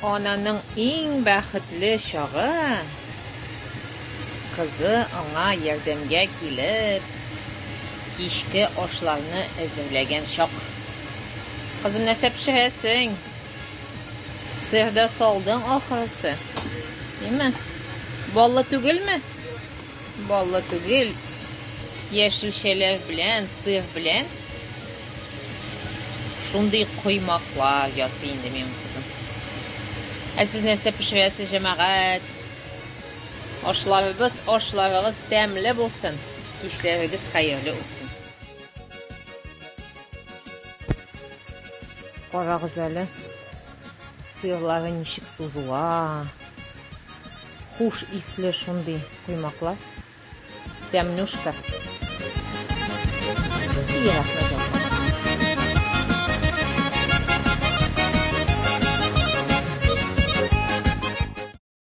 Ананың иң бәхетле чагы, кызы аңа ярдәмгә килеп, кичке ашларны әзерләгән чак. Кызым, нәрсә пешерәсең? Сыр да салдың ахрысы. Димме? Баллы түгелме? Баллы түгел. Яшелчәләр белән, сыр белән шундый коймаклар ясый инде минем кызым. Ә сез нәрсә пешерәсез, җәмәгать? Ашларыбыз, ашларыгыз тәмле булсын. Кичләрегез хәерле үтсен. Карагыз әле, сырлары ничек сузыла. Хуш исле шундый коймаклар. Тәмнүшкә. И рәхмәт.